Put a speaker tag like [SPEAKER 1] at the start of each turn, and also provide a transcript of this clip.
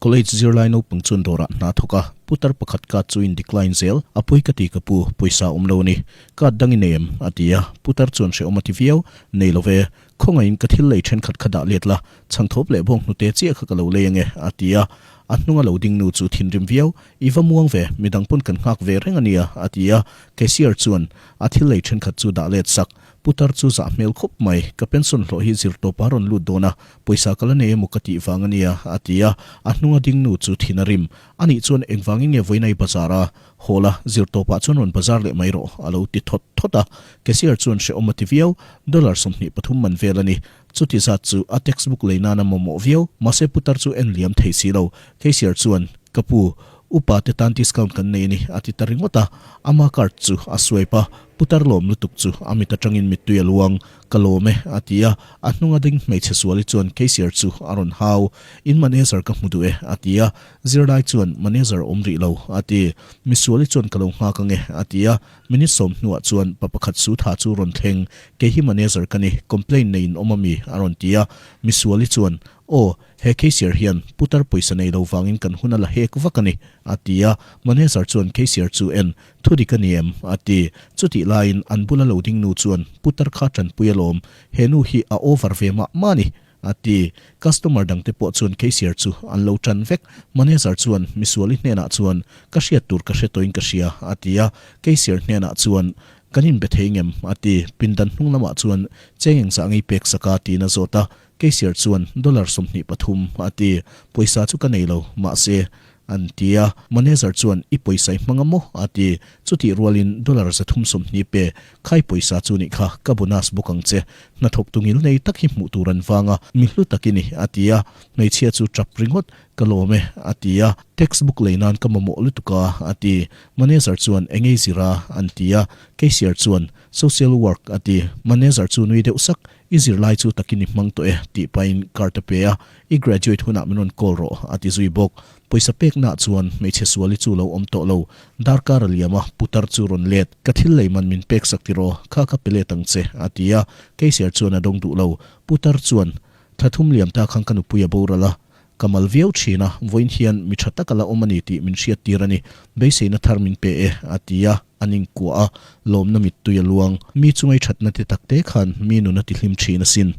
[SPEAKER 1] College zirlai naupang chuan dawrah hna thawk a, putar pakhat card chu in decline zel, a pawi ka ti ka pu, pawisa awm lo a ni. Card dang i nei em? a ti a, putar chuan hrehawm a ti viau, Nei lo ve, khawngaihin ka thil lei thenkhat kha dah let la, chhangthawp leh bawng hnute chiah kha ka lo lei ange, a ti a, a hnunga lo ding nu chu thinrim viau, I va muang ve, midang pawn kan nghak ve reng a nia, a ti a, cashier chuan a thil lei thenkhat chu dah let sak, putar chu zah hmel khawp mai, ka pension hlawh hi zirtawp a rawn lut dawn a, pawisa ka la nei emaw ka tih vang a nia, a ti a, a hnunga ding nu chu thin a rim, anih chuan engvangin nge vawiin a i bazar a? Haw la, zirtawpah chuan rawn bazar leh mai rawh, a lo ti thawt thawt a. Cashier chuan hrehawm a ti viau, dollar 23 man vel a ni. Chuti zat chu a textbook lei nana mamawh viau, mahse putar chu en liam thei si lo. Cashier chuan, Ka pu, upa te tan discount kan nei a ni, a ti ta ringawt a. Ama card chu a swipe a, putar lawm lutuk chu a mit atangin mittui a luang. Ka lawm e, a ti a. A hnunga ding hmeichhe suali chuan cashier chu a rawn hau. In manager ka hmu duh e, a ti a. Zirlai chuan manager awm rih lo, a ti. Misuali chuan ka lo nghak ange, a ti a. Minute sawm hnuah chuan pa pakhat su tha chu rawn thleng, Kei hi manager ka ni, complaint nei in awm ami? a rawn ti a. Misuali chuan, Aw, he cashier hian putar pawisa nei lo vangin kan hun a la hek vak a ni, a ti a. Manager chuan cashier chu en, Thu dik a ni em? a ti. Chutih laiin an bula lo ding nu chuan, Putar kha tanpui alawm, he nu hi a over ve mah mah a ni. A ti. Customer dangte pawh chuan cashier chu an lo tan vek. Manager chuan misuali hnenah chuan, Ka hriat tur ka hre tawhin ka hria, a ti a. Cashier hnenah chuan, Kan inbe thei ngem? a ti. Pindan hnung lamah chuan, Cheng engzah ngei pek sak a? tiin a zawt a. Cashier chuan, Dollar 23, a ti. Pawisa chu ka nei lo, mahse, An ti a, manager chuan i pawisa i hmang a maw? a ti. Chutih rualin dollar 320 pe, khai pawisa chu nih kha, ka bonus bawk ang che. Hnathawk tu ngil nei tak hi hmuh tur an vang a, mi hlu tak i ni, a ti a. Hmeichhia chu tap ringawt, ka lawm e, a ti a. Textbook lei nan ka mamawh lutuk a, a ti. Manager chuan eng ei zir a? an ti a. Cashier chuan social work, a ti. Manager chu nui deuh sak, I zirlai chu takin i hmang tawh e, tih pahin card a pe a, I graduate hunah min rawn call rawh, a ti zui bawk. Pawisa peknaah chuan hmeichhe suali chu lo awm tawh lo. Darkar a liam a, putar chu rawn let. Ka thil lei man min pek sak tiraw, kha ka pe let ang che, a ti a. Cashier chuan a dawng duh lo. Putar chuan, Thla thum liam ta khan ka nupui a boral a, ka mal viau thin a, vawiin hian mi tha tak a la awm a ni tih min hriat tir a ni. Beiseina thar min pe e, a ti a, an inkuah a, lawmna mittui a luang. Mi chungai thatna te takte khan mi nun a tihlim thin asin.